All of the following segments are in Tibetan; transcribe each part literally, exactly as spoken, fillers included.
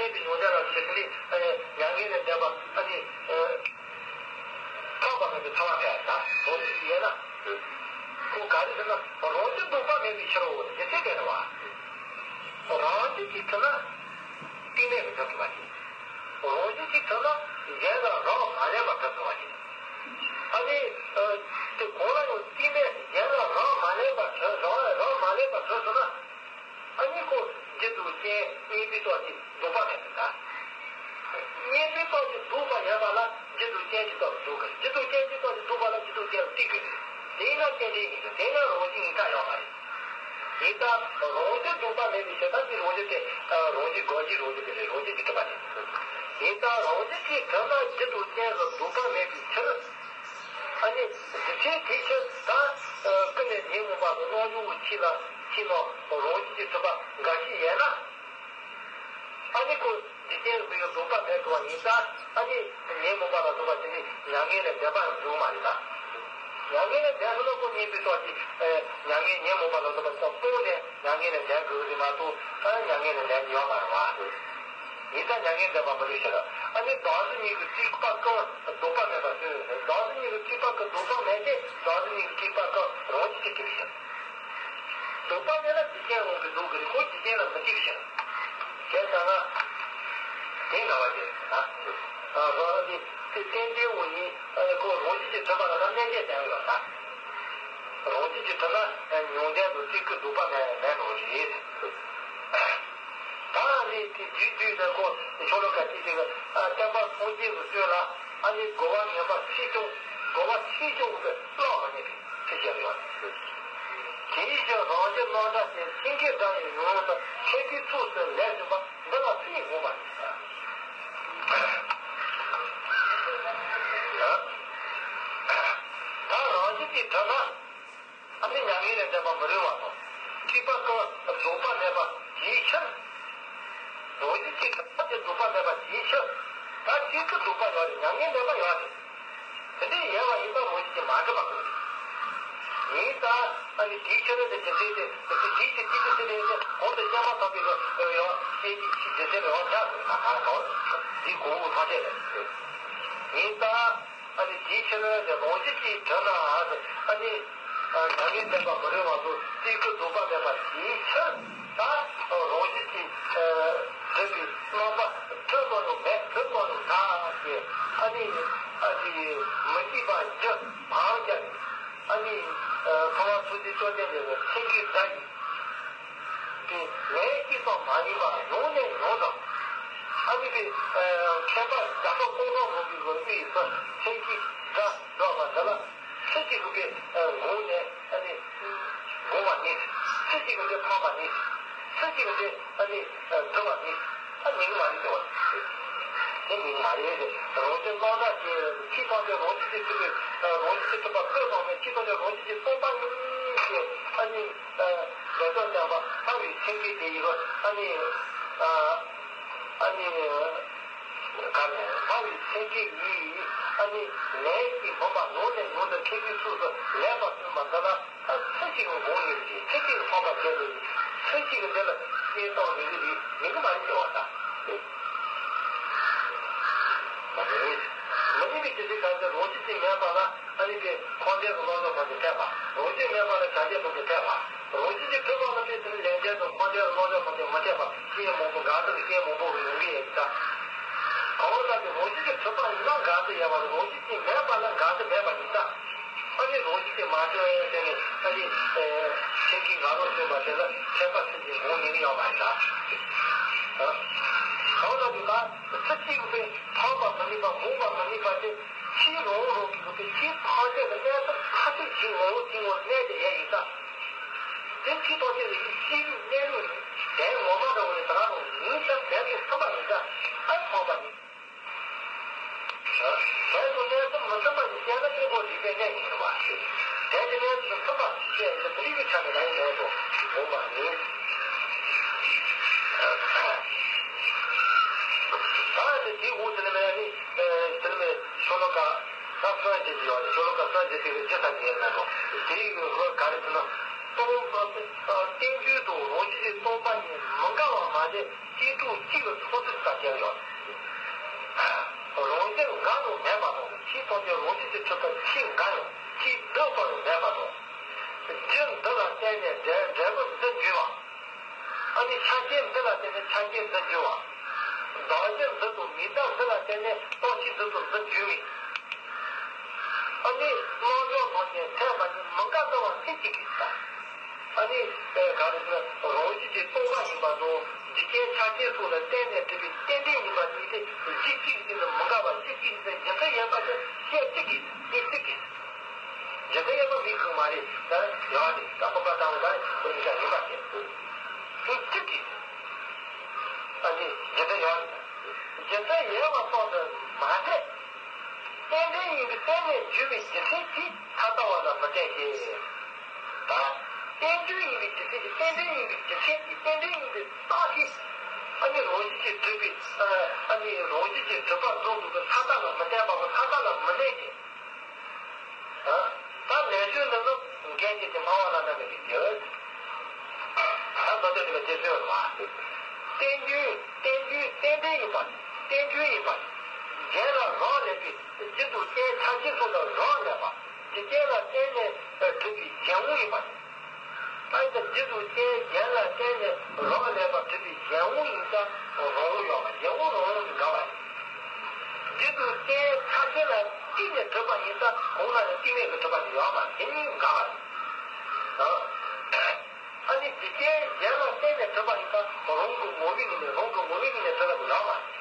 མེད་པའི་མྱོང་བྱ་རང་བཞིན་དེ་ནི་མྱ་ངན་ལས་འདས་པ་ཨ་ནི་ཐོགས་པ་མེད་པའི་ཚོར་བ་སྤེལ་ད་རོ་ཡིན་ན། ཁོ་ག་རེ་ཟེར་ན་རང་བཞིན་གདུག་པ་མེད་པའི་ཕྱིར་རོ། དེ་ཚེ་ག་རེ་བ། རང་བཞིན་གཅིག་གྲུབ་ན་གཏིང་མེད་པའི་གྲུབ་ཐུབ་པ་ཞིག་རང་བཞིན་གཅིག་གྲུབ་ན་གཞན་ལ་རག་མ་ལས་པ་གྲུབ་ཐུབ་པ་ཞིག་ཨ་ནི་དེ་གོང་ལ་ཡང་གཏིང་མེད་གཞན་ལ་རག་མ་ལས་པ་གྲུབ་རག་རག་མ་ལས་པ་གྲུབ་སོང་ན། ཨ་ནི་ཁོ་འཇིག་རྟེན་རྐྱེན་གཉིས་པའི་སྟོབས་ཀྱིས་གདུག་པ་མེད་པ་དང་། གཉིས་པའི་སྟོབས་ཀྱིས་གདུག་པ་མེད་པ་ལ་འཇིག་རྟེན་རྐྱེན་གྱི་སྟོབས་ཀྱིས་གདུག་གི་འཇིག་རྟེན་རྐྱེན་གྱི་སྟོབས་ཀྱིས་གདུག་པ་ལ་འཇིག་རྟེན་རྐྱེན་ལ་གཏིག་གི་དེས་ན་རྐྱེན་འདྲའི་ཉིད་དུ་དེས་ན་རང་བཞིན་ཉིད་ཐ་ཡོད་མ་རེད། ཡིན་ད་རང་བཞིན་གདུག་པ་མེད་པའི་ཕྱིར་ད་འདི་རང་བཞིན་དེ་རང་བཞིན་དགག་གཞིའི་རང་བཞིན་དེ་རེད། རང་བཞིན་གྱིས་གྲུབ་པ་རེད། ཡིན་ད་རང་བཞིན་གྱིས་གྲུབ་ན་འཇིག་རྟེན་རྐྱེན་ལ་གདུག་པ་མེད་པའི་ཕྱིར། ཨ་ནི་རྫུ་འཕྲུལ་དེའི་ཕྱིར་ད་ཀུན་ནས་ཉོན་མོངས་པ་དང་རྣམ་གཞག་གི་ཕྱི་ལ་ཕྱི་ནང་རང་བཞིན་གྱིས་གྲུབ་པ་འགའ་ཞིག་ཡོད་ན། ཨ་ནི་ཁོ་འཇིག་རྟེན་རིག་པའི་གདུག་པ་མེད་དགོས་པ་ཡིན་ཙང་ཨ་ནི་ཉོན་མོངས་པ་ལ་སོགས་པ་དེ་ནི་མྱ་ངན་ལས་འདས་པ་འགྲོ་མ་རེད་ད། མྱ་ངན་ལས་འདས་སོང་ན་ཁོ་གཉིས་པའི་སྟོབས་ཀྱིས་མྱ་ངན་ཉོན་མོངས་པ་ལ་སོགས་པ་སོགས་སྤངས་ནས་མྱ་ངན་ལས་འདས་དགོས་ཀྱི་རེད་མ་གཏོགས་ཨ་མྱ་ངན་ལས་འདས་ཀྱི་ཡོད་མ་རེད་བ། ཡིན་ཙང་མྱ་ངན་འདས་པ་མི་རིགས་ཤིག་ཨ་ནི་བདག་འཛིན་གཉིས་ཀྱི་སྲིད་པ་ཀུན་གདུག་པ་མེད་པ་ཟེར། བདག་འཛིན་གཉིས་ཀྱི་སྲིད་པ་ཀུན་གདུག་པ་མེད་དེ་བདག་འཛིན་གཉིས་ཀྱི་སྲིད་པ་ཀུན་རང་བཞིན་གྱིས་གྲུབ་ཤིང་། གདུག་པ་མེད་ན་འཇིག་རྟེན་རང་གིས་གདུག་གི་རེད། ཁོ་འཇིག་རྟེན་ལ་མི་གཏིགས་ཤིང་། བྱས་ཙང་ང་དེ་འདྲ་བ་ཞིག་ན། རང་གི་དེ་རྟེན་འབྲེལ་བོ་ཡིན་ཁོ་རང་བཞིན་གྱིས་གྲུབ་པ་ལ་ད་གནས་འགལ་བསྟན་ཡོད་ན། རང་བཞིན་གྱིས་གྲུབ་ན་མྱོང་ལྡན་དུ་སྲིད་ཀྱི་གདུག་པ་མེད་མེད་འགྲོ་རེད། ད་ནི་དེ་དུས་དུས་ནས་ཁོ་ཤོ་ལོ་ཀ་གཅིག་གཅིག་གི་བསྟན་པ་སངས་རྒྱས་ཀྱི་སྲོལ་ལ་ཨ་ནི་རྒོལ་བ་ངན་པ་ཕྱིས་ཀྱང་རྒོལ་བ་ཕྱིས་ཀྱང་གི་བློ་མ་ཉེས་པའི་ཚུལ་བྱས་ཡོད། དེའི་ཕྱིར་རང་བཞིན་རྣམ་དག་ཅན་སེང་གེའི་སྒྲ་ཡི་ཡུལ་དུ་མཁས་པའི་ཚུལ་དུ་ལས་བྱུང་བ་འདི་ལ་ཚིག་ངོ་མ་ཡིན། ད་རང་བཞིན་གྱིས་གྲུབ་ན། ཨ་ནི་མྱ་ངན་ལས་འདས་པ་མི་རུང་བ་དང་། སྲིད་པ་ཀུན་གདུག་པ་མེད་པ་དེའི་ཕྱིར། རང་བཞིན་གྱིས་གྲུབ་པ་དེ་གདུག་པ་མེད་པ་དེའི་ཕྱིར། ད་སྲིད་ཀྱི་གདུག་པ་ཡོད་རེད། མྱ་ངན་ལས་འདས་པ་ཡོད་རེད། དེ་འདྲའི་ཡོད་པ་ཡིན་པ་རང་བཞིན་གྱིས་མ་གྲུབ་པ་དགོས་རེད། ཡིན་ད་ཨ་ནི་དེའི་ཕྱིར་དེ་ཇི་སྲིད་དེ་དེ་དེའི་ཕྱིར་དེ་ཇི་སྲིད་དེ་དེ་གོང་དུ་བཤད་མ་ཐག་པའི་གི་ཡོད་སྐྱེ་དེའི་ཕྱིར་ཇི་སྲིད་ལ་ཡོད་ད་དགོས་ད་གང་གང་དེའི་གོང་བུ་ཐམས་ཅད་རེད། ཡིན་ད། ཨ་ནི་དེའི་ཕྱིར་ན་རང་བཞིན་གྱིས་གྲུབ་ན་ཨ་ནི་མྱ་ངན་ལས་འདས་པ་མི་རུང་བ་དང་སྲིད་ཀྱི་གདུག་པ་མེད་པ་དེའི་ཕྱིར་ད་རང་བཞིན་གྱིས་གྲུབ་པའི་རྣམ་པ་གྲུབ་པ་ནི་མེད་གྲུབ་པ་ནི་ད་ཅེས་ཨ་ནི་ཨ་ནི་མི་འཇིགས་པ་བཞི་བང་རྒྱབ་ཨ་ནི་ཚངས་པ་མཚོ་རྒྱལ་བཅོམ་ལྡན་འདས་ཀྱི་སེང་གེའི་སྒྲ་ཡིས། དེ་ལན་གཅིག་ཙམ་མ་ཡིན་པར་ཡང་ནས་ཡང་དུ། ཨ་ནི་དེ་མཁས་པ་རྒྱ་མཚོ་ཀུན་དགའ་བོ་གི་ལོ་རྒྱུས་ཡིན་ཙང་ཚིག་གཅིག་འདྲ་འགྲོ་བ་འདི་ལ་ཚིག་གཅིག་གིས་དགོངས་ནས་ཨ་ནི་དགོངས་པ་ནི་ཚིག་གཅིག་གིས་ཕངས་པ་ནི་ཚིག་གཅིག་གིས་ཨ་ནི་བསྒྲུབ་པ་ནི་ཨ་ཉིད་མ་རེད་ཟེར་བ། དེ་ཉིད་མ་རེད། རང་བཞིན་རྣམ་དག་ཅན་ཚིག་ཐམས་ཅད་རང་བཞིན་གྱིས་གྲུབ་པའི་རང་བཞིན་གྱིས་གྲུབ་པ་ཀུན་བཟང་མའི་ཚིག་ཐམས་ཅད་རང་བཞིན་གྱིས་སྟོང་པ་ཉིད་ཀྱི་ཨ་ནི། ལས་དང་ལྡན་པ་ལྷ་བའི་སེང་གེ་དེ་ཡི་གོ་ཨ་ནི་ཨ་ནི་ག་ནས་ལྷ་བའི་སེང་གེ་ཡིས་ཨ་ནི་ལན་གཅིག་མིན་པ་ཡང་ནས་ཡང་དུ་མཁས་པའི་ཚུལ་དུ་ལན་པ་སྟོན་པ་འདི་ལ་ཨ་ཚིག་གཅིག་གིས་དགོངས་ནས་རེད། ཚིག་གཅིག་གིས་ཕངས་པ་བྱས་ནས་རེད། ཚིག་གཅིག་གིས་འདི་ལ་སྐྱེ་སྟངས་མི་འགྲིག་རེད་མི་འགྲིག་མ་རེད་ཟེར་བ་དང་། མི་འགྲིག་པའི་རྒྱུ་མཚན་གང་ཟེར་རང་བཞིན་གྱིས་མེད་པ་ལ། ཨ་ནི་དེ་ཁོང་ཁྲོ་གི་རྣམ་གཞག་ཐམས་ཅད་འཐད་པ། རང་བཞིན་མེད་པ་ལ་བྱ་བྱེད་ཐམས་ཅད་འཐད་པ། རང་བཞིན་གྱིས་གྲུབ་པ་ལ་དེ་དེ་ནི་ལས་འབྲས་དང་ཁོང་ཁྲོའི་རྣམ་གཞག་ཐམས་ཅད་མི་འཐད་པ། རྐྱེན་མང་པོ་འགལ་ཟླ་རྐྱེན་མང་པོ་གི་ཡོང་གི་ཡིན་ད། གང་ལྟར་ཏེ་རང་བཞིན་གྱིས་གྲུབ་པ་ཡིན་ན་འགལ་ཟླ་ཡོད་པ་རེད། རང་བཞིན་གྱིས་མེད་པ་ལ་འགལ་ཟླ་མེད་པ་ཡིན་ད། ཨ་ནི་རང་བཞིན་གྱིས་མ་གྲུབ་པའི་དེ་ནི་ཨ་ནི་སེང་གེ་ང་རོ་སྟོན་པ་དེ་ལ་མཁས་པ་ཚུལ་གྱིས་འགོག་ཉེན་གྱི་ཡོད་མ་རེད་ད། གང་ལྟར་ཏེ་ད་ཚིག་གཅིག་པའི་ཕངས་པ་མི་ནུས་པ་འགོག་པ་མི་ནུས་པ་དེ། ཕྱིའི་རང་རང་གི་ལུགས་ཀྱི་ཕྱིའི་ཐམས་ཅད་ཀྱི་གནས་ཚུལ་མཐའ་གཅིག་གི་ངོ་བོ་གཅིག་ངོ་གནས་ཏེ་ཡོད་ཡིན་ཙང་། དེ་ཕྱིའི་ཐམས་ཅད་ཀྱི་ཕྱིའི་གནས་ལུགས་ནི་དོན་ངོ་མ་འདྲ་བོ་ནི་ད་ག་རང་ངོས་བཞག་བྱས་ཏེ་ཐུབ་པ་མིན་ཙང་ཨ་ཕངས་པ་ཡིན། དོན་དུ་གནས་ཚུལ་མི་མཐུན་པ་ཞིག་བཤད་ན་དངོས་པོ་རིགས་པའི་གནས་ཡིན་པ་ཞིག་དོན་གྱི་གནས་ཚུལ་མཐུན་པ་ཞིག་བཤད་ན་དེ་རིགས་ཀྱི་ཆ་ནས་ལ་ཡིན་མེད་དོ་འོང་བ་མིན། ད་དེ་དེའི་འོག་དེ་ནི་མེད་ནི། དེར་མེད་ཤོ་ལོ་ཀ་ས་གསར་བརྗེ་ཞིག་ཡོད་རེད། ཤོ་ལོ་ཀ་གསར་བརྗེ་དེ་གི་རྗེས་ས་ཉེར་མེད་འགྲོ། དེའི་གི་ཧོར་ག་རེ་ཟེར་ན། སྟོང་པ་རྟེན་འབྱུང་དང་རང་བཞིན་གྱི་སྟོང་པ་ཉིད་མི་འགལ་བ་མ་བྱས་གཅིག་གྲོགས་གཅིག་ལ་ཚོགས་ཚུད་ལྟར། རང་བཞིན་འགའ་ཡང་མེད་པ་དང་། ཕྱིའི་ཐམས་ཅད་རང་བཞིན་གྱིས་གྲུབ་པའི་ཕྱིར་འགའ་ཡང་ཕྱིའི་རྡུལ་སོགས་ཡང་མེད་པ་དང་། རྒྱུ་འདི་ལ་བརྟེན་ནས་འབྲས་འབྲས་བུ་འདི་འབྱུང་བ། ཨ་ནི་ཆ་རྐྱེན་འདི་ལ་བརྟེན་ནས་ཆ་རྐྱེན་འདི་འབྱུང་བ། གདགས་གཞི་འདི་དང་མིང་བཏགས་འདི་ལ་བརྟེན་ནས་རྟགས་ཆོས་འདི་དང་འདི་འབྱུང་བས། ཨ་ནི་རྣམ་གཞག་ཐམས་ཅད་ཐལ་བ་ཉིད་མི་འགལ་ལྟ་བ་ཚིག་གཅིག་གིས་ཟེར། ཨ་ནི་ག་རེ་ཟེར་ན། རང་བཞིན་གྱིས་སྟོང་པ་ཡིན་པ་དང་། རྒྱུ་རྐྱེན་ཆ་རྐྱེན་སོགས་ལ་བརྟེན་ནས་གྲུབ་པའི་རྟེན་འབྲེལ་ཡིན་པ་དེ་དེ་གཞི་གཅིག་ཡིན་ན་མི་འགལ་བ། གཞི་གཅིག་ཡིན་ན་རྒྱུ་མཚན་ཡོད་པ་དེ་སྐད་ཅིག་གིས་མི་གཅིག་གིས། རྒྱུ་མཚན་ཡོད་པ་མི་གང་མ་རེད། ད་ཡང་ནི་ད་སྤོབས་པ་བཏང་བ་ད་ཁོ་གཉིས་ཀ་ཡིན་པ་དེ་མི་གཅིག་གིས། ཨ་ནི་རྒྱུ་མཚན་ཡོད། རྒྱུ་མཚན་ཡོད་པ་སོགས་སུ་མ་འཐད། རྟེན་འབྲེལ་ཡིན་པའི་རྟེན་ལས་འབྱུང་བའི་རྒྱུ་མཚན་གྱིས་ཐ་དད་པ་ལ་མི་ལྟ་སྟེ། ད་རྟེན་འབྱུང་ཡིན་པའི་རྒྱུ་མཚན་གྱིས། རྟེན་འབྲེལ་ཡིན་པའི་རྒྱུ་མཚན་གྱིས། རྟེན་འབྲེལ་ཡིན་པའི་རྟགས་ཀྱིས། ཨ་ནི་རང་བཞིན་གྱིས་གྲུབ་པའི། ཨ་ནི་རང་བཞིན་གྱིས་གྲུབ་པ་རྫོགས་འདུག་གི་ཐ་དད་ལ་མི་ལྟ་བ་གི། ཐ་དད་ལ་མི་གནས་ཏེ། ད་ལས་ཚུལ་འདི་ཚོ་འགལ་རྐྱེན་དེ་སྨྲ་བ་བླ་ན་མེད་པའི་རྒྱུ། ད་མདོ་སྡེ་འདི་ལ་རྗེས་སུ་ཡོད་པ། རྟེན་འབྱུང་། རྟེན་འབྱུང་རྟེན་འབྲེལ་ཡིན་པ། རྟེན་འབྱུང་ཡིན་པ། རྒྱན་ལ་རག་ལས་པའི་རྒྱུ་དང་རྐྱེན་ཆ་རྐྱེན་སོགས་ལ་རག་ལས་པ། རྒྱུ་རྐྱེན་ལ་བརྟེན་ནས་གྲུབ་པའི་གཞན་དབང་ཡིན་པ། ད་ཡིན་ད་རྒྱུ་དང་རྐྱེན་རྒྱན་ལ་བརྟེན་ནས་རག་ལས་པ་གྲུབ་པའི་གཞན་དབང་ཡིན་ཙང་རང་དབང་ཡོད་པ། གཞན་དབང་རང་དབང་གི་འགལ་བ་རེད། རྒྱུ་དང་རྐྱེན་ཆ་རྐྱེན་ལ་བརྟེན་ནས་གྲུབ་པ་ཡིན་ཙང་གོང་ན་ཡང་རྟེན་མེད་ཀྱི་གྲུབ་པ་དེ་ཡོད་མ་རེད། དེ་གཉིས་འགལ་བ་རེད། ཨ་ནི་རྒྱུ་རྐྱེན་གཞན་ལ་བརྟེན་ནས་གྲུབ་པ་ཡིན་ཙང་རང་གི་ངོ་བོའི་ངོས་ནས། རང་གི་ངོ་བོའི་ངོས་ནས་གྲུབ་པ་དེ་ཡོད་མ་རེད།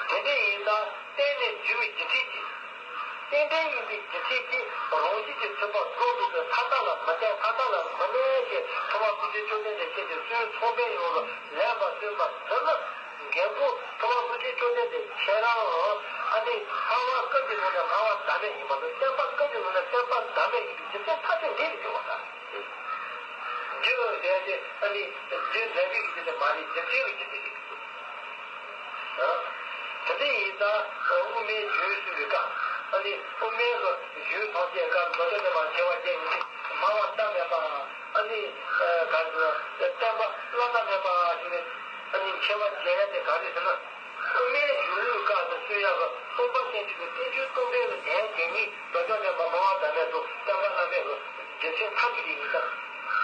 དེ་འདྲ་ཡིན་ཙང་རྟེན་ལས་འབྱུང་བའི་རྒྱུ་མཚན་གྱིས། རྟེན་འབྲེལ་ཡིན་པའི་རྒྱུ་མཚན་གྱིས་རང་བཞིན་གྱིས་གྲུབ་པ་རྫོགས་འདུག་པས་ཐ་དད་ལ་མི་ལྟ། ཐ་དད་ལ་མི་གནས་ཏེ། ཐུབ་པ་ཐུགས་རྗེ་བཅོམ་ལྡན་འདས་ཁྱེད་ཀྱིས་སོའི་ཚོགས་པའི་ཡོངས་སུ་ལེགས་པར་སྟོན་པ་འདི་ནི་འགལ་འགྲོ། ཐུབ་པ་ཐུགས་རྗེ་བཅོམ་ལྡན་འདས་ཁྱེད་རང་ཨ་ནི་སྨྲ་བ་ཀུན་གྱི་ནང་ནས་སྨྲ་བ་བདག་མེད་ཡིན་པ་དང་། བསྟན་པ་ཀུན་གྱི་ནང་ནས་བསྟན་པ་བདག་མེད་ཡིན་པའི་རྒྱུ་མཚན་ཐ་དད་འདི་ལས་བྱུང་བ་དང་། རྒྱུ་ལས་ཏེ་ཨ་ནི་རྒྱུ་འབྲས་བུའི་རྒྱུ་མཚན་མ་རེད། རྒྱུ་མཚན་གྱི་རྒྱུ་མཚན་རེད། དེ་འདྲ་ཡིན་ཙང་དབུ་མའི་རྒྱུད་གསུངས་པའི་སྐབས། ཨ་ནི་དབུ་མའི་རྒྱུད་ཐམས་ཅད་སྐབས་མདོ་སྡེ་སྟོན་པ་མཁས་པ་བརྒྱད་ཡིན་ཏེ། སྨྲ་བ་བདག་མེད་པ། ཨ་ནི་ག་ཟེར་ན་བསྟན་པ་བླ་ན་མེད་པ་ཞིག་ནས། ཨ་ནི་མཁས་པ་བརྒྱད་དེ་ག་རེ་ཟེར་ན། དབུ་མའི་རྒྱུད་ཀློག་སྐབས་སུ་གསུང་ཡག་གི་སྟོང་པ་ཉིད་ཀྱི་རྟེན་འབྱུང་སྟོང་པའི་ལྡན་དེ་ཉིད་མདོ་སྡེ་སྟོན་པ་སྨྲ་བ་བདག་མེད་དང་བསྟན་པ་བླ་མེད་ཀྱི་རྒྱུ་མཚན་ཐ་དད་ཡིན་ཙང་།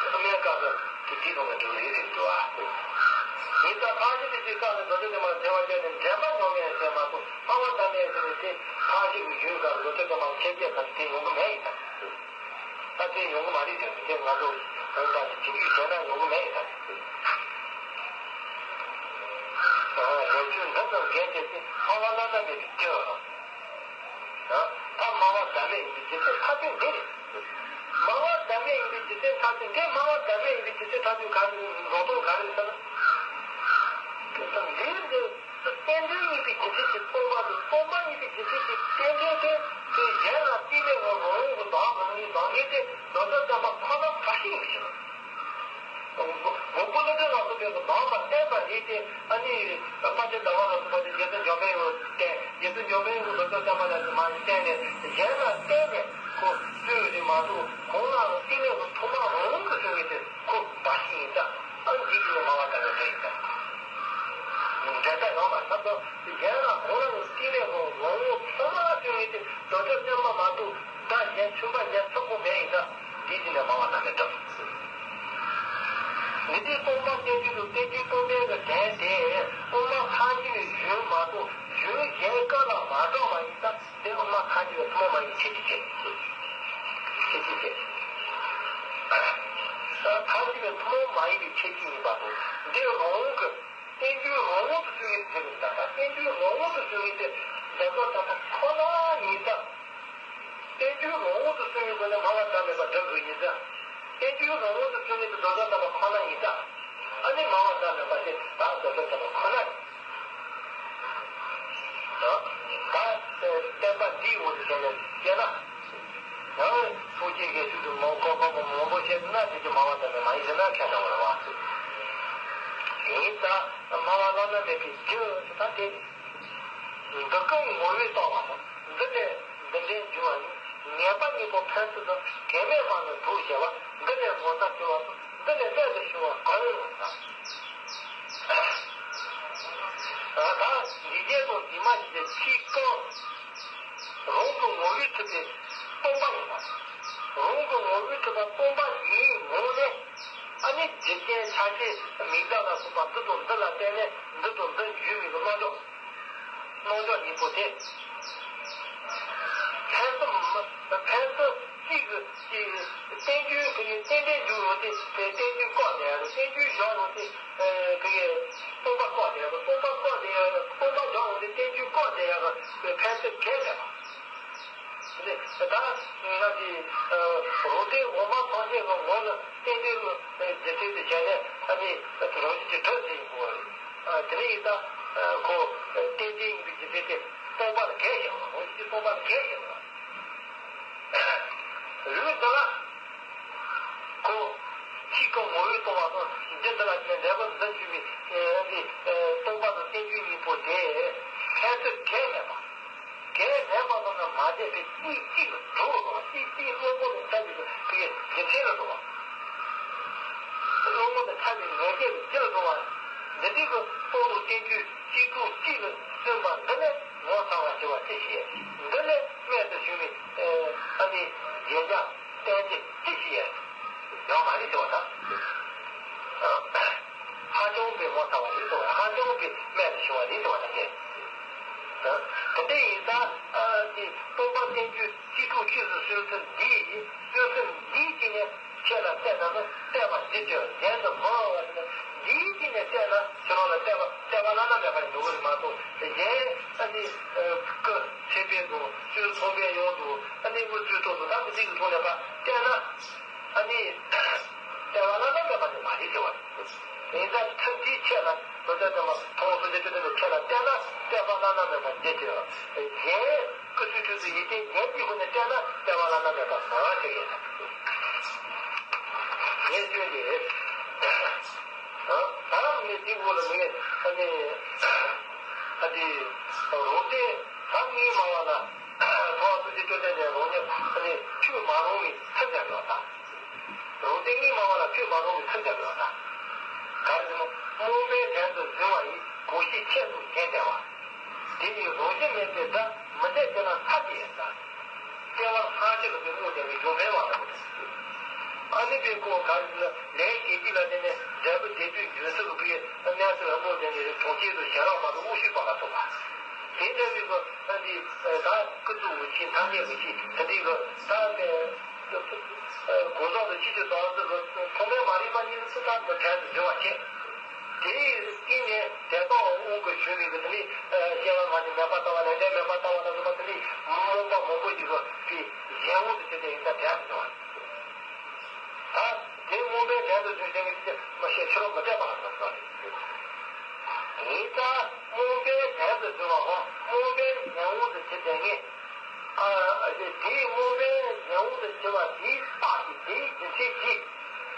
དབུ་མའི་སྐབས་སུ་དེ་དེའི་ཐོག་ནས་འགྲོ་ལེ་རེད་འགྲོ་བ། ཡིན་ཙང་ཕར་ཕྱིན་དེ་ཚོའི་སྐབས་ནས་མདོ་སྡེ་སྟོན་པ་མཁས་པ་བརྒྱད་ནས་འདྲེན་པ་མྱོང་མེད་ཟེར་མ་གཏོགས། སྨྲ་བ་བདག་མེད་ཟེར་ནས་དེ་ཕར་ཕྱིན་གྱི་རྒྱུད་སྐབས་མདོ་སྡེ་སྟོན་པ་མཁས་བརྒྱད་ཁ་ཅིག་དེ་ཡོང་གི་མེད་ཡིན་ཙང་། ད་དེ་ཡོང་གི་མ་རེད་ཟེར་ནས་དེ་ང་ཚོ་ད་ཅིག་ཅིག་བྱས་ན་ཡོང་གི་མེད་ཡིན་ཙང་། ལས་ཚུལ་འདི་ཙམ་འགལ་ཏེ་དེ་སྨྲ་བ་བླ་ན་མེད་པའི་རྒྱུ། ད་སྨྲ་བ་བདག་མེད་ཡིན་པའི་རྒྱུ་མཚན་ཐ་དད་འདི་རེད། སྨྲ་བ་བདག་མེད་ཡིན་པའི་རྒྱུ་མཚན་ཐ་དད་འདི། སྨྲ་བ་བདག་མེད་ཡིན་པའི་རྒྱུ་མཚན་ཐ་དད་ག་རེ་འགྲོ་དོན་ག་རེ་ཟེར་ན། འདིར་འདི་རྟེན་འབྲེལ་ཡིན་པའི་རྒྱུ་མཚན་གྱིས་སྟོང་པ་དང་། སྟོང་པ་ཡིན་པའི་རྒྱུ་མཚན་གྱིས་རྟེན་འབྲེལ་ཏེ། དེ་གཞན་ལ་རྟེན་མེད་པར་རང་དབང་གིས་བདག་གི་ངོས་ནས་བདག་ཉིད་དེ་མདོ་སྡེ་སྟོན་པ་ཁོ་ན་བདག་ཞིག་ཡིན་པའི་ཕྱིར། དགོངས་པ་བློ་གྲོས་ལ་སོགས་པས་བདག་པ་བསྟན་པ་རེད་དེ། ཨ་ནི་དཔལ་ལྡན་ཟླ་བ་ལ་སོགས་པ་དེ་རྗེ་བཙུན་འཇམ་དཔལ་དབྱངས་བསྟན། རྗེ་བཙུན་འཇམ་དཔལ་དབྱངས་ཀྱིས་མདོ་སྡེ་སྟོན་པ་ལ་མར་བསྟན་ནས་གཞན་ལ་བསྟན་ནས་ཁོ་སུས་རེད་མ་གཏོགས། གང་ལའང་རྟེན་མེད་པར་ཐོག་མར་རང་དབང་གིས་བྱུང་བའི་དེ་ཁོ་བདག་ཞིག་ཡིན་ཙང་། ཨ་ནི་འདི་ནི་སྨྲ་བ་བདག་མེད་ཡིན་ཙང་། འགལ་ཟླ་ཡོད་མ་རེད་ད། གཞན་ལ་གང་ལའང་རྟེན་མེད་པར་རང་དབང་ཐོག་མར་བྱུང་བའི་དེ་མདོ་སྡེ་སྟོན་པ་མ་གཏོགས་བདག་གཞན་མཚུངས་པ་གཞན་ཐོབ་ཁོམ་མེད་ཡིན་ཙང་། འདི་ནི་སྨྲ་བ་བདག་མེད་འགྲུབ། འདི་དེ་སྟོང་པ་རྟེན་འབྱུང་དང་། རྟེན་འབྱུང་སྟོང་པའི་གི་དོན་དེ། དབུ་མ་ཐལ་འགྱུར་བའི་གཞུང་མ་གཏོགས་གཞུང་གཞན་སྐབས་ལ་མ་གྲགས་པ་ཡིན་ཙང་། དེ་དབུ་མ་ཐལ་འགྱུར་བའི་ཐུན་མོང་མ་ཡིན་པའི་ཁྱད་ཆོས་བྱེད། ཁྱད་ཆོས་བྱེད། ཐལ་འགྱུར་བའི་ཐུན་མོང་མ་ཡིན་པའི་ཁྱད་ཆོས་ཡིན་པ་དང་། འདི་རང་དབང་གི་རྟེན་འབྱུང་རང་དབང་དུ་བྱུང་བའི་དེ་རེད་ད། རྟེན་འབྱུང་རང་དབང་དུ་བྱུང་བའི་དེ་མདོ་སྡེ་སྟོན་པ་ཁོ་ན་ཡིན་ཙང་། རྟེན་འབྱུང་རང་དབང་དུ་བྱུང་བའི་སྒོ་ནས་སྨྲ་བ་བདག་མེད་པ་སྒྲུབ་དགོས་ཡིན་ཙང་། རྟེན་འབྱུང་རང་དབང་དུ་བྱུང་བའི་དེ་མདོ་སྡེ་སྟོན་པ་ཁོ་ན་ཡིན་ཙང་། ཨ་ནི་སྨྲ་བ་བདག་མེད་པ་དེ་ད་མདོ་སྡེ་སྟོན་པ་ཁོ་ན་ཡིན། ད་བསྟན་པ་འདིའི་འོག་ཏུ་བྱས་ནས་སྐྱེས་ན། ཡང་སངས་རྒྱས་ཀྱི་ཚུལ་དུ་མང་གོ་གོ་མང་པོ་བཤད་ན། དེ་ཀྱང་སྨྲ་བ་བདག་མེད་མ་ཡིན་ཟེར་ན་ཁྱད་མེད་པ་རེད་བ། ཡིན་ད་སྨྲ་བ་བླ་ན་མེད་པའི་རྒྱུ་དེ་ད་དེ་འདི་ཀའི་ངོ་བོས་བཏགས་པ་དང་། འདི་ལས་འདི་འདྲའི་འབྱུང་བ་ཡིན། ངེས་པ་གཉིས་པོ་ཕན་ཚུན་དུ་གེགས་མེད་པ་ནི་དྲུག་བྱས་པ། འདི་ལས་ངོ་མཚར་སྐྱེ་བ་དང་། འདི་ལས་རྨད་དུ་བྱུང་བ་གང་ཡིན་ལ། ད་ལྟ་འཇིག་རྟེན་དང་འཇིག་མ་ཡིན་པའི་ཚིག་རྐང་རང་གི་ངོ་བོས་གྲུབ་པའི་སྟོང་པ་ཡིན་པ། རང་གི་ངོ་བོས་གྲུབ་པ་སྟོང་པ་ཡིན་ངོ་ནས། ཨ་ནི་འཇིག་རྟེན་ཆ་ཤས་མིག་དར་ལ་སོགས་པ་འདི་དང་འདི་ལ་བརྟེན་ནས་འདི་དང་འདི་འཇུག་མིན་གྱི་རྣམ་འཇོག་རྣམ་འཇོག་གཉིས་པོ་དེ། ཕན་ཚུན་མི་ཕན་ཚུན་གཅིག་གིས་གཅིག་བསྟན་བཅོས་ཀྱི་རྟེན་འབྲེལ་འཇུག་ཡོང་དུས་དེ་བསྟན་བཅོས་བཀག་བསྡད་ཡ་རེད། བསྟན་བཅོས་བཞག་ཡོང་དུས་ཨེ་གི་སྟོང་པ་བཀག་བསྡད་ཡ་རེད། སྟོང་པ་བཀག་བསྡད་ཡ་སྟོང་པ་བཞག་ཡོང་དུས་བསྟན་བཅོས་བཀག་བསྡད་ཡ་གི་ཕན་ཚུན་འགལ་བསྡད་པ། དེ་ད་ང་གི་རང་སྡེ་འོག་མ་ཐམས་ཅད་ཀྱི་ངོ་ལ་བསྟན་བཅོས་ཀྱི་རྒྱུ་མཚན་དེ་བྱས་ནས་ཨ་ནི་རང་བཞིན་གྱིས་གྲུབ་ཟིན་དགོས་པ་རེད། དེ་ནས་ཡིན་ད་ཁོ་བསྟན་བཅོས་ཡིན་པའི་རྒྱུ་མཚན་དེ་སྟོང་པ་ལ་འགལ་བཞག་པ། རང་བཞིན་གྱིས་སྟོང་པ་ལ་འགལ་བཞག་པ། ལུགས་འདི་ལ་ཁོ་ཚིག་གི་ངོ་བོས་སྟོང་པ་དང་། རྒྱུ་འདི་ལ་བརྟེན་འབྲས་བུ་འདི་འཇུག་པའི་ཨེ་འདི་ཨེ་སྟོང་པ་དང་བསྟན་བཅོས་གཉིས་པོ་དེ་ཕན་ཚུན་འགལ་མེད་པ། འགལ་མེད་པ་དང་ནི་མ་འགལ་བའི་གཅིག་གཅིག་ལ་གྲུབ་པ་དང་། གཅིག་གཅིག་བློ་ངོ་ནས་འཆར་བའི་གི་རྒྱུ་མཚན་ལ་གྲུབ་པ། བློ་ངོ་ནས་འཆར་བའི་ངེས་བྱེད་ཀྱི་རྒྱུ་ལ་གྲུབ་པ། འདི་འདྲའི་གི་སྟོང་དང་བསྟན་བཅོས་གཅིག་གྲུབ་གཅིག་ལ་བརྩོན་པ་འདི་ལས་ངོ་མཚར་བ་ཞེས་པ་ཅི་ཞིག་འདི་ལས་རྨད་དུ་བྱུང་བའི་ཨ་ནི་རྗེས་འཇུག་བསྟན་བཅོས་ཅི་ཞིག་ཡོད་མ་རེད་ཟེར་བ་དང་། ཧ་ཅང་པའི་ངོ་མཚར་བ་རེད་ཟེར་བ། ཧ་ཅང་པའི་རྨད་དུ་བྱུང་བ་རེད་ཟེར་བ་དང་། དེ་འདྲ་ཡིན་ཙང་ཨ་ནི་སྟོང་པ་བསྟན་བཅོས་གཅིག་གྲུབ་གཅིག་ལ་བརྩོན་ཚུལ་འདི་ཡིས། བརྩོན་ཚུལ་འདིའི་སྟེང་ནས་ཁྱེད་ལ་བལྟས་ན་ནི་བལྟས་པ་འདི་ལྟར་གཞན་དུ་མི་སླུ་བ་ཟེར་ན། འདིའི་སྟེང་ནས་བལྟས་ན་ཁྱེད་རང་ལ་བལྟས་པ་བལྟས་པ་བླ་ན་མེད་པ་ཞིག་འགྲོ་གི་རེད་མ་གཏོགས། གཞན་ཨ་ནི་སྐུ་ཚེ་འཕེལ་དང་སྤྱོད་ཚོང་པའི་ཡོང་དུ་ཨ་ནི་དངུལ་ཚུལ་ཐོག་ཏུ་ད་མི་འགྲིག་གི་ཐོག་ནས་ཕར་བལྟས་ན་ཨ་ནི་བལྟས་པ་བླ་ན་མེད་པ་ཞིག་མ་རེད་ཟེར་བ། ཡིན་ཙང་ཚུལ་འདིའི་ཆེད་ལ་མི་ཚེ་དུ་མ་ཐོག་སོ་ཇི་ཏི་ཏི་ནི་ཆེད་ལ་བལྟས་ན་བལྟས་པ་བླ་ན་མེད་པ་འདི་ལྟར། གཞན་སྐུ་ཚེ་འཕེལ་དུ་ཡིད་བརྟན་གཞན་གྱི་སྒོ་ནས་བལྟས་ན་བལྟས་པ་བླ་ན་མེད་པ་མ་ཞིག་ཡིན། ངས་བརྗོད་དེ། ད་ངས་འདི་འོག་ལ་ངས་ཨ་ནི་ཨ་ནི་རོ་ཏེ་ད་ངའི་སྨྲ་བ་ལ་ཐོག་སུ་ཅི་སྤྲོས་བྲལ་ནས་རང་ཉིད་ཨ་ནི་ཆོས་མ་རུང་བའི་ཚུལ་འདྲ་ཡོད་ད། རོ་ཏེ་ངའི་སྨྲ་བ་ལ་ཆོས་མ་རུང་བའི་ཚུལ་འདྲ་ཡོད་ད། ག་རེ་ཟེར་ན་རྨོངས་པའི་གྲལ་དུ་འཛུལ་བ་ཡིས་གོ་ཤེས་ཆེད་དུ་གཞན་བསྟན་པ། དེ་ཡི་རང་བཞིན་མེད་པའི་སྒྲ་མི་འཐད་ཅེ་ན་ཚ་ཅེས་ཡིན་ལ། སྐྱེ་བ་སྔ་ཕྱི་ལ་ནི་རྨོངས་བསྡད་པའི་ཡོན་ཏན་མ་ལྟ་བུ་དང་། ཨ་ནི་པའི་སྐོར་ག་རེ་ཟེར་ན་ལས་བྱེད་ཀྱི་ལ་བརྟེན་ནས་འབྲས་བུ་དེ་དུས་འབྱུང་ཚུལ་གྱི་གནས་ཚུལ་ལ་རྨོངས་བསྡད་ནས་གྲོང་ཁྱེར་དུ་ཞེན་རབ་མ་དང་དབུགས་ཤུགས་པ་ལ་སོགས་པ། དེ་འདྲ་བའི་གི་ཨ་ནི་ད་ཀུན་རྫོབ་ཀྱི་ཆོས་ཐམས་ཅད་ཀྱི་ཆོས་དེ་འདྲའི་གི་ད་ནས། གོ་ཟོག་ཏུ་ཅི་ཅི་ཟ་ཟི་གི་ཐོག་མའི་མ་རིག་པ་ཉིད་ལ་སུ་དང་མི་འཕྲད་དུ་འགྱུར་བ་བྱེད། དེའི་སྟེང་ནས་དེ་དག་དབང་གིས་ཞུ་བའི་གི་དེ་ནི་སྐྱེ་བ་སྔ་ཕྱི་མེད་པར་ལྟ་བ་ལས་འབྲས་མེད་པར་ལྟ་བ་དང་གསུམ་པ་དེ་ནི་རྨོངས་པ་མང་པོ་ཞིག་གི་དེ་གཞན་དབང་དུ་བྱས་ཏེ་ཡིན་ས་འཕྲད་དུ་འགྱུར་བ། ད་དེ་རྨོངས་པའི་གྲལ་དུ་འཛུལ་བྱེད་མཁན་དེ་མ་ཤེས་ཕྱི་རོལ་མི་འཐད་པ་ལ་སོགས་པ་རེད། དེ་ལྟར་རྨོངས་པའི་གྲལ་དུ་འཛུལ་བའམ་རྨོངས་པའི་གཞན་དབང་དུ་བྱེད་པའི་ངེས། ཨ་དེའི་རྨོངས་པའི་གཞན་དབང་དུ་བྱེད་པ་དེའི་རྟགས་ཀྱིས་དེའི་རྒྱུ་མཚན་གྱིས་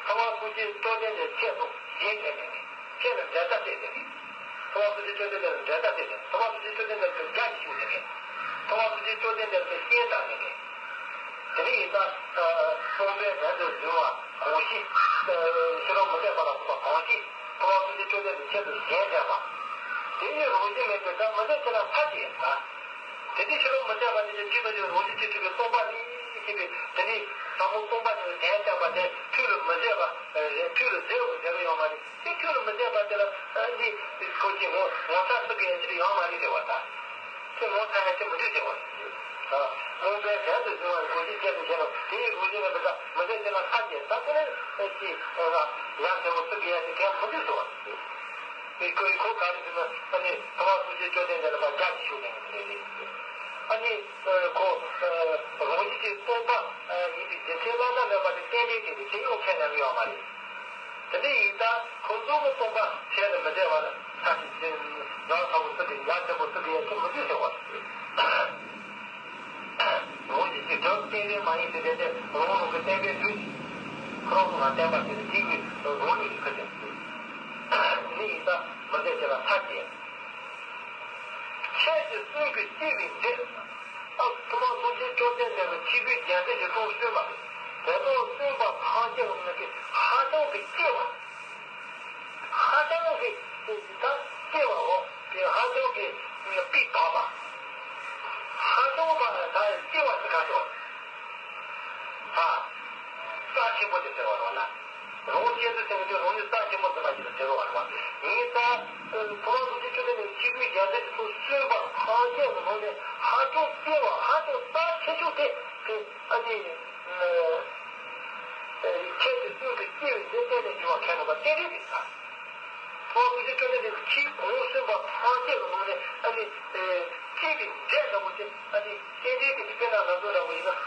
ཐུབ་པ་ཐུགས་རྗེ་བཅོམ་ལྡན་འདས་ཆེད་དུ་གཞན་བསྟན་ནས་ཆེད་ལ་འབྲེལ་ཟླ་བསྟན་ནས་ཐུབ་པ་ཐུགས་རྗེ་བཅོམ་ལྡན་འདས་ལ་འབྲེལ་ཟླ་བསྟན་ནས་ཐུབ་པ་ཐུགས་རྗེ་བཅོམ་ལྡན་འདས་ལ་རྒྱ་ཞིག་ཞུགས་ནས་ཐུབ་པ་ཐུགས་རྗེ་བཅོམ་ལྡན་འདས་ལ་རྐྱེན་བཏགས་ནས། དེ་ནས་ཡིན་ཙང་རྨོངས་པའི་གྲལ་དུ་འཛུལ་བ་གང་ཞིག་ཕྱི་རོལ་མི་འཐད་པ་ལ་སོགས་པ་གང་ཞིག་ཐུབ་པ་ཐུགས་རྗེ་བཅོམ་ལྡན་འདས་ཆེད་དུ་གཞན་བསྟན་པ། དེ་ཡི་རང་བཞིན་མེད་པའི་སྒྲ་མི་འཐད་ཅེ་ན་ཚ་ཅེས་ཡིན་ལ། དེ་དུས་ཕྱི་རོལ་མི་འཐད་པ་དེ་ཚོ་གཅིག་ཏུ་གཅིག་རང་བཞིན་གྱིས་གྲུབ་པའི་སྟོང་པ་ཉིད་ཅེས་པའི་དེ་ནི་ཟབ་མོ་སྟོང་པ་ཉིད་ལ་གཞན་བསྟན་པ་དེ་ཐུགས་ལ་མི་མཛད་པ་རེད། ཐུགས་ལ་མཛད་དགོས་མཛད་གི་ཡོད་མ་རེད། དེ་ཐུགས་ལ་མི་མཛད་པ་དེ་ལ་ཨ་ནི་ཁོ་ཅི་ངོ་ངོ་ཚ་སུ་གི་ཡང་ཅི་ཡོད་མ་རེད་ཟེར་བ་དང་། ཁྱེད་ངོ་ཚ་ཡང་ཅི་མི་འདུག་ཟེར་བ་རེད། རྨོངས་པའི་གྲལ་དུ་འཛུལ་བ་གོ་ཤེས་ཆེད་དུ་གཞན་ལ་དེ་ཡི་རང་བཞིན་མེད་པའི་སྒྲ་མི་མཛད་ཅེ་ན་ཚ་ཅེས་ད་དེ་ནི་ཨ་ཅི་ཡང་ཟེར་བ་སུ་གི་ཡང་ཅི་གང་མི་འདུག་ཟེར་བ་རེད། དེ་ཁོ་ཡི་ཁོ་ག་རེ་ཟེར་ན་ཨ་ནི་ཐུབ་པ་ཐུགས་རྗེ་བཅོམ་ལྡན་འདས་ལ་ཕར་རྒྱ་ཞིག་ཞུགས་ནས་རེད། ཨ་ནི་ཁོ་རང་བཞིན་གྱིས་སྟོང་པ་ཡིན་པའི་རྒྱུ་མཚན་བླ་ན་མེད་པ་དེ་གཏན་གཏན་གྱི་རེད། དེ་ཡང་ཁས་ལེན་གྱི་ཡོད་མ་རེད། དེ་འདྲ་ཡིན་ཙང་ཁོ་གཟུགས་ཀྱི་སྟོང་པ་ཁས་ལེན་མི་འདྲ་བ་ལ་ཚ་ཞིག་ཅེས་ཡང་ཚ་བོ་སུ་གི་ཡང་ཆེན་པོ་སུ་གི་ཡང་ཁྱེད་མི་འདུག་ཟེར་བ། རང་བཞིན་གྱིས་གྲུབ་གཏན་གཏན་མ་ཡིན་ཟེར་བས་ཏེ་རང་རང་གི་བསྟན་པའི་ལུགས་ཀྱིས་ཁོ་རང་ལ་བསྟན་པ་དེ་ནི་དེ་ཡི་རང་ལུགས་ཀྱི་ཁ་ཅན་ནི་ཡིན་ཙང་མི་འདྲ་ཅེ་ལ་ཚ་ཅེས། ཆོས་ཀྱི་སྲོལ་གྱི་སྐྱེ་བའི་འབྲས། ཨ་ཐུབ་པ་ཐུགས་རྗེ་བཅོམ་ལྡན་འདས་ཀྱི་ཆོས་པའི་རྒྱལ་སྲས་ཀྱི་ཚོགས་བསོད་པ་དེ་དག་བསོད་པ་ཐམས་ཅད་ཀྱི་ངོས་ཀྱི་ཧ་ཅང་གི་སྐྱེ་བ། ཧ་ཅང་གི་ད་སྐྱེ་བའོ། དེ་ཧ་ཅང་ ཟེར་བ་རེད་བ་ལ། རང་སྐྱེ་ཚུལ་ཟེར་མཁན་དེ་རང་ཉིད་རྩ་ཆེན་པོ་ཟིན་པ་ཞིག་ལ་ཟེར་བ་རེད་བ། ངས་ད་ཁོ་རང་ཚོ་ཆུ་ཚོད་ནས་ཆིག་སྒྲིལ་རྒྱལ་མཚན་དེ་ཚོ་གསོན་པ་ཐམས་ཅད་ཀྱི་ནང་ནས་ཧ་ཅང་སྐྱེ་བ་ཧ་ཅང་རྩ་ཆེ་ཤོས་དེ་དེ་ཨ་ནི་ཁྱེད་ཀྱི་སྲོག་གི་སྐྱེ་བའི་མཛད་གཏན་ནས་འབྱུང་བ་ཁས་ལེན་པ་གཏན་རིགས་དེ་ད། ཁོ་བོ་ཀུན་གྱི་སྤྲོ་ལྡན་འདས་ཀྱི་ཆོས་གོང་གསུངས་པ་ཐམས་ཅད་ཀྱི་ནང་ནས་ཨ་ནི་སྐྱེས་པའི་མཛད་འདྲ་པོ་དེ་ཨ་ནི་རྟེན་འབྲེལ་གྱི་དཔེར་ན་ང་ཚོ་འདྲ་པོ་ཡིན་ན་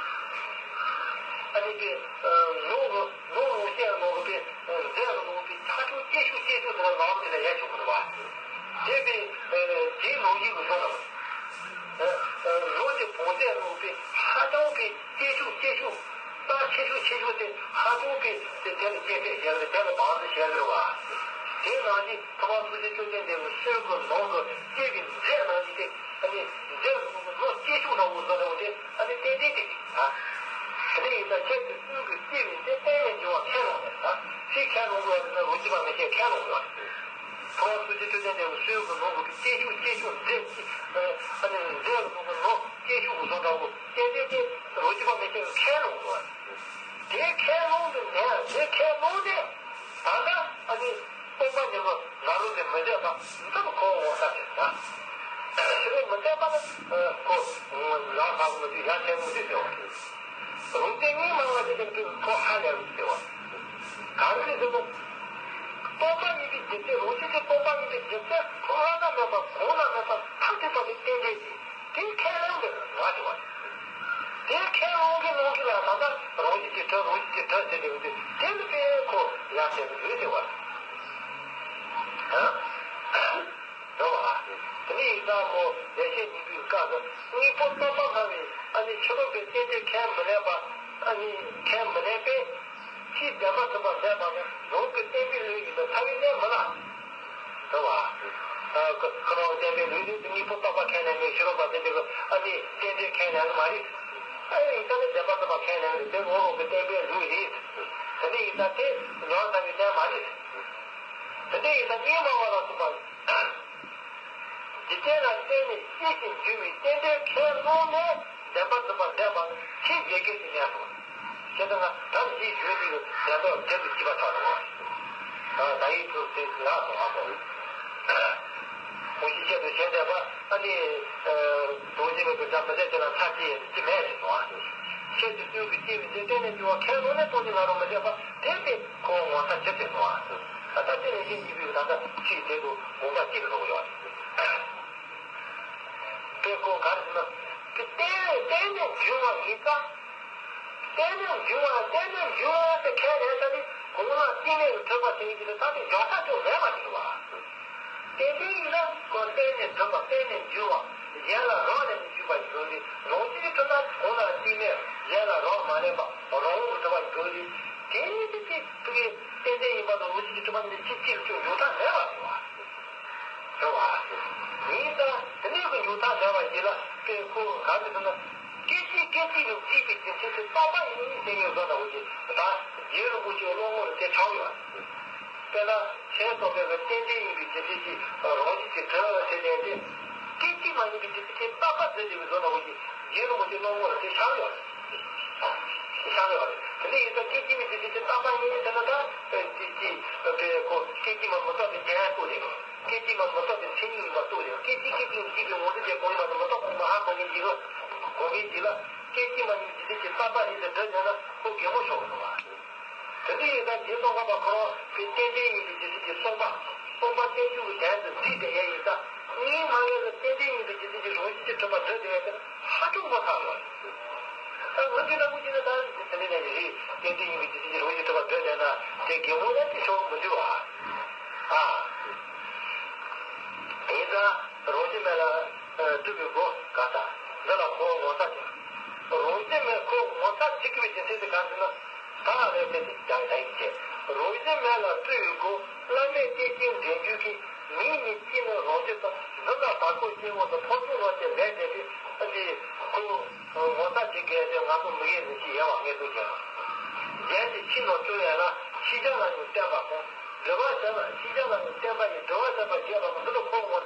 ཨ་ནི་དེ་ནོར་གི་ནོར་ལོངས་སྤྱོད་ནོར་གི་དཔེ་མཛད་ལ་ནོར་གི་དཔེ་ཆ་ཆུང་སྐྱེ་ཤུགས་སྐྱེ་ཤུགས་དེ་ལ་ནོར་དེ་ལ་ཡ་ཆུང་གི་རེད་བ། དེ་དཔེ་དེའི་ནོར་གཞི་གི་བཟོ་འདྲ་པོ་ནོར་གྱི་བོངས་མཛད་ནོར་གི་དཔེ་ཧ་ཅང་དཔེ་སྐྱེ་ཤུགས་སྐྱེ་ཤུགས། རྩ་ཆེ་ཤོས་ཆེ་ཤོས་དེ་ཧ་ཅང་གི་དེ་དེ་ལ་སྐྱེད་བསྲེགས་བྱས་རེད། དེ་ལ་བང་མཛོད་བྱས་རེད་བ། དེ་ནང་བཞིན་ཐོག་མར་ཐུགས་རྗེ་བཅོམ་ལྡན་འདས་ཀྱི་སྲོལ་གྱི་ནང་གི་སྐྱེས་པའི་མཛད་ནང་བཞིན་དེ་ཨ་ནི་མཛད་ཀྱི་ནང་གི་ནོར་སྐྱེ་ཤུགས་འདྲ་བོ་བཟོ་འདྲ་བོ་དེ་ཨ་ནི་ཏན་ཏན་དེ་ཨ། དེ་ཡིན་ཙང་ཁྱེད་ཀྱི་སྲོལ་གྱི་སྐྱེས་པའི་མཛད་གཏན་ནས་འབྱུང་བ་ཁས་ལོངས་པས་ན་ཚིག་ཁས་ལོངས་དགོས་པ་དེ་ན་རོ་སྐྱིད་པ་མི་ཁས་ཁས་ལོངས་དགོས་པ་རེད། ཐོག་མར་ཐུགས་རྗེ་བཅོམ་ལྡན་འདས་ཀྱི་སྲོལ་གྱི་ནང་གི་སྐྱེ་ཤུགས་སྐྱེ་ཤུགས་མཛད་ཀྱི་ཨ་ནི་མཛད་ཀྱི་ནང་གི་ནོར་སྐྱེ་ཤུགས་བཟོ་འདྲ་བོ་ཏན་ཏན་དེ་རོ་སྐྱིད་པ་མི་ཁས་ཁས་ལོངས་དགོས་པ་རེད། དེ་ཁས་ལོངས་དུ་ནས་དེ་ཁས་ལོངས་ནས་ད་ལྟ་ཨ་ནི་སྟོང་པ་ཉིད་ཀྱི་ང་རོ་ལས་མི་འདས་པ་འདི་ལ་ཁོ་བོ་ངོ་ཚ་ཟེར་ན། དེ་ལས་མི་འདས་པ་ལ་ཁོ་ལ་ཧ་གོ་མི་འདུག་ཡ་ཁྱད་མི་འདུག་ཟེར་བ། རུང་སྟེ་གཉིས་མང་བ་དེ་ལས་ཁོ་ཧ་ལས་རུང་ཟེར་བ། གང་ལས་ཟེར་ན། སྟོང་པ་ཉིད་ཀྱི་རྒྱུ་མཚན་རང་བཞིན་གྱིས་སྟོང་པ་ཉིད་ཀྱི་རྒྱུ་མཚན་བླ་ན་མེད་པ་གོང་ན་མེད་པ་མཐར་ཐུག་པ་ལས་བརྟེན་ཏེ། དེའི་ཁས་ལེན་དེ་ང་ཞེས་པ་རེད། དེའི་ཁས་ལེན་གྱི་ནང་གི་ལ་ད་ལྟ་རང་བཞིན་གྱིས་གྲུབ་རང་བཞིན་གྱིས་གྲུབ་ཟེར་དེ་ཡོད་དུས་དེ་ནི་དཔེ་ཁོ་ཡ་ཟེར་དུ་ཡོད་ཟེར་བ་རེད། རེད་བ། དེ་ནི་ཡིན་ཙང་ཁོ་ལེགས་བཤད་སྙིང་པོའི་སྐབས་སུ་དངོས་པོ་རྟོགས་པ་སྨྲ་བའི་ཨ་ནི་ཕྱི་རོལ་པའི་རྟེན་འབྲེལ་ཁས་མི་ལེན་པ་ཨ་ནི་ཁས་མི་ལེན་པས། ཕྱིའི་བདེན་པ་ཐོབ་པར་མཛད་པ་ནི་རང་གི་བསྟན་པའི་ལུགས་ཡིན་པའི་ཐ་བའི་གནས་མིན་ལ། རེད་བ། ཁོ་རང་བསྟན་པའི་ལུགས་ཡིན་དུས་དངོས་པོ་རྟོགས་པ་ཁས་ལེན་མེད་ཕྱི་རོལ་པ་དེ་འདྲ་གི་ཨ་ནི་རྟེན་འབྲེལ་ཁས་ལེན་གི་མ་རེད། ཨ་ཡིན་ཙང་ནི་བདེན་པ་ཐོབ་པ་ཁས་ལེན་གི་དེ་ངོ་བོ་གི་བསྟན་པའི་ལུགས་རེད། དེ་འདྲ་ཡིན་ཙང་དེ་ཉོན་ཐ་བའི་གནས་མ་རེད། དེ་འདྲ་ཡིན་ཙང་གཉིས་མང་བ་ལ་སོགས་པ། འཇིག་རྟེན་ལ་བརྟེན་ནས་སྐྱེ་ཞིང་འབྱུང་བའི་རྟེན་འབྲེལ་ཁས་བླངས་ནས་བདེན་པར་གྲུབ་པར་མཛད་པ་ནི་ཆེས་ཡ་གི་ཞིག་ཡིན་སོང་། ཁྱེད་ཚོ་ང་དམ་ཞིག་ཞུས་ཏེ་བདེན་པར་རྒྱབ་ཏུ་ཅི་པ་ཆགས་སོང་། ད་ཡིག་ཐུབ་ཚེ་ལགས་སོང་ང་གོ། ཁོང་ཞིག་བཤད་དུ་བྱས་བསྡད་པ་ཨ་ནི། དོན་གཅིག་མེད་པའི་སྒྲ་མི་བདེན་དེ་ལ་ཚར་གཅིག་ཡང་ཅི་མེད་ཞིག་སོང་ཨ། ཁྱེད་ཀྱི་སྲོལ་གྱི་སྐྱེ་བའི་མཛད་གཏན་ནས་འབྱུང་བ་ཁས་བླངས་ནས་སྟོང་ཉིད་ང་རོ་མི་བདེན་པ་དེ་དེ་ཁོ་ངོ་ཚ་ཇི་ལྟར་སོང་ཨ། ད་ལྟ་དེ་ནས་གཞན་གཉིས་པོའི་ད་ལྟ་ཚིག་དེ་ཚོ་དགོངས་པ་གཅིག་ལ་ལོག་ཡོད། དེ་ཁོ་ག་རེ་ཟེར་ན། དེ་གཏན་གཏན་ནས་འབྱུང་བ་ཡིན་ཙང་། གཏན་ནས་འབྱུང་བ་གཏན་ནས་འབྱུང་བ་དེ་ཁས་ལེན་ས་དེ་གོང་ལ་སྐྱེ་གནས་ཀྱི་གྲུབ་པ་དེ་ཡིན་གྱི་ད་དེ་འཇོག་ས་ཅུང་མེད་པ་ཞིག་རེད་བ། དེ་འདྲ་ཡིན་ན་ཁོ་གཏན་ནས་གྲུབ་པ་གཏན་ནས་འབྱུང་བ་གཞན་ལ་རག་ལས་ནས་བྱུང་བ་ཡིན་དགོས་ཏེ་རང་བཞིན་གྱིས་གྲུབ་ན་གོང་ལ་སྐྱེ་གནས་གཞན་ལ་རག་མ་ལས་པ་རང་དབང་གི་གྲུབ་པ་ཡིན་དགོས་ཏེ་དེ་ནི་དེ་ཅིག་ཐུག་གི་གཏན་གཏན་ཡིན་པ་དང་རང་བཞིན་གྱིས་གྲུབ་པ་འདི་གཅིག་གཅིག་ལ་ཅུང་འཇོག་ཐབས་མེད་པ་ཞིག་རེད་བ། རེད་བ། ཡིན་ཙང་དེ་ནས་ཀྱི་འཇུག་ཐབས་བྲལ་བ་ཡིན་ལ་དཔེ་ཁོ་ག་རེ་ཟེར་ན། སྐད་ཅིག་སྐད་ཅིག་ལ་སྐྱེས་པའི་རྒྱུ་མཚན་དེ་རྟག་པ་ཡིན་ཟེར་ཡོད་བཟོ་འདྲ་བོ་ཅིག་ད་རྗེ་རིན་པོ་ཆེའི་སློབ་ངོ་ལ་དེ་ཆགས་ཡོད། དཔེར་ན་ཁྱེད་རྟོག་པའི་གི་རྟེན་འབྲེལ་ཡིན་པའི་རྒྱུ་མཚན་གྱིས་རང་བཞིན་གྱིས་གྲུབ་ཟེར་ནས་དེ། སྐད་ཅིག་མ་ཡིན་པའི་རྒྱུ་མཚན་དེ་རྟག་པ་ཟེར་དེ་བཟོ་འདྲ་བོ་ཅིག་རྗེ་རིན་པོ་ཆེའི་སློབ་ངོ་ལ་དེ་ཆགས་ཡོད། ཆགས་ཡོད་རེད། དེ་འདྲ་ཡིན་ཙང་སྐད་ཅིག་མའི་རྒྱུ་མཚན་དེ་རྟག་པ་ཡིན་ཟེར་ན་ད། དེ་དེ་དེ་ཁོ་སྐད་ཅིག་མ་མི་རྟག་པའི་རྒྱན་གཏོགས་ནས། སྐད་ཅིག་མ་མི་རྟག་པའི་མཚན་ཉིད་ཡིན་པ་རྟོགས་ནས་སྐད་ཅིག་སྐད་ཅིག་སྐྱེས་པའི་ངོ་བོ་དེ་གོང་ཡིན་པ་དང་མི་རྟག་པ་ཡིན་པ་ཧ་གོ་མཁན་ཅིག་གོ་མཁན་ཅིག་ལ་སྐད་ཅིག་མ་ཡིན་པའི་རྒྱུ་མཚན་གྱིས་རྟག་པ་རེད་ཟེར་འདྲི་བྱས་ན་ཁོ་གད་མོ་ཤོར་བ་རེད་བ། དེ་འདྲ་ཡིན་ཙང་རྗེ་ཙོང་ཁ་པ་ཁོ་རང་གི་རྟེན་འབྲེལ་ཡིན་པའི་རྒྱུ་མཚན་གྱིས་སྟོང་པ། སྟོང་པ་རྟེན་འབྱུང་གི་དོན་དུ་འཛིན་བསྡད་ཡས་ཡིན་ཙང་། གཉིས་མ་ཡིན་ལ་རྟེན་འབྲེལ་ཡིན་པའི་རྒྱུ་མཚན་གྱིས་རང་བཞིན་གྱིས་གྲུབ་པ་འདོད་བསྡད་ཡས་དེ་ཧ་ཅང་ངོ་ཚ་བ་རེད། ད་ང་ཚོའི་ལྟ་བུ་ཅིག་ན་ད་དེ་འདྲ་ནས་རེད། རྟེན་འབྲེལ་ཡིན་པའི་རྒྱུ་མཚན་གྱིས་རང་བཞིན་གྲུབ་པ་འདོད་བསྡད་ན་དེ་གད་མོ་ཡང་དེ་ཤོར་མི་འདུག་ཨ། ཨ། ཡིན་ཙང་རང་བཞིན་མེད་ལ་སྤྲུལ་པའི་སྒོ་ག་ད་འདི་ལ་ཁོ་ངོ་ཚ་ཅིག་རང་བཞིན་མེད་ཁོ་ངོ་ཚ་བྱེད་དགོས་པའི་རྒྱུ་མཚན་དེ་གང་ཟེར་ན། ད་རེད་དེ་དེ་ཀྱང་ད་ཡིན་ཅེས། རང་བཞིན་མེད་ལ་སྤྲུལ་བའི་སྒོ། བླ་མེད་རྟེན་ཅན་འདྲེན་རྒྱུ་གི། མིང་ནི་སྐྱེས་ནི་རང་རྒྱུད་དང་། འདི་ལ་བདག་པོ་སྐྱེ་བོ་དང་། ཕོ་ཆུང་རང་སྐྱེས་ལས་འདས་པའི། ཨ་ནི་ཁོ་ངོ་ཚ་བྱེད་མཁན་དེ་ང་ཚོ་མི་ཡས་ནི་ཅི་ཡལ་བ་ངས་ཐུག་ཀྱང་། གཞན་གྱི་ཕྱི་ནང་སྤྲུལ་ཡང་ན། ཕྱི་རྒྱལ་ལ་ཡང་བསྟན་པ་དང་། འདྲི་བ་བྱས་པ་ཕྱི་རྒྱལ་ལ་ཡང་བསྟན་པ་ཡིས། འདྲི་བ་བྱས་པ་རྒྱས་པ་དང་། འདི་ལ་ཁོ་ངོ་